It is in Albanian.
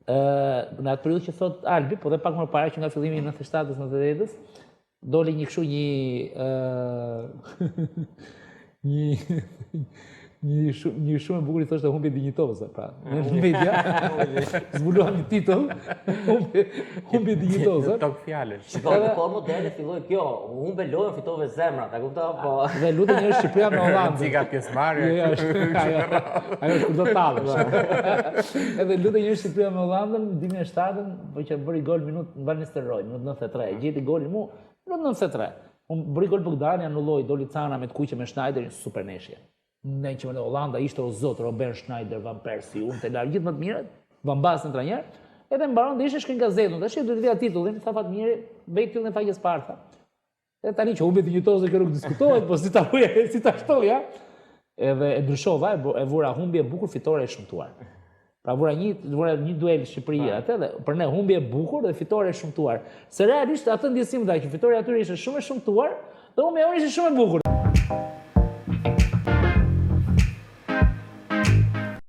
Ë, në atë periudhë që thot Albi, po dhe pak më parë që nga fillimi i 97-s, 98-s, doli një kështu një ë një një shumë një shumë e bukur i thoshte humbje dinjitoze, pra. Në media zbuluam një titull, humbje humbje dinjitoze. Tok fjalësh. Shiko, në kohë moderne filloi kjo, humbe lojën, fitove zemrat, e kupton? Po. Dhe lutet një herë Shqipëria me Hollandën. Si ka pjesëmarrje. Jo, jo, është, ajo, ajo është kur do tallesh. Edhe lutet një herë Shqipëria me Hollandën në 2007-ën, po që bëri gol minut në Van Nistelrooy, minut 93. Gjeti golin mu, minut 93. Unë bëri gol Bogdani, anulloi, doli Cana me të kuqe me Schneiderin, super ndeshje. Ne që më Hollanda ishte o zot, Robben Schneider, Van Persie, Huntelaar, gjithë më të mirët, Van Basten trajner, edhe mbaron dhe ishte shkruan gazetën, tash do të vija titullin, tha Fatmiri, bëj titullin e faqes parë, tha. Edhe tani që humbje dinjitoze kjo nuk diskutohet, po si ta huja, si ta shtoja. Edhe e ndryshova, e, e vura humbje e bukur, fitore e shëmtuar. Pra vura një, vura një duel Shqipëria atë dhe për ne humbje e bukur dhe fitore e shëmtuar. Se realisht atë ndjesim dha që fitorja atyre ishte shumë e shëmtuar dhe humbja jonë ishte shumë e bukur.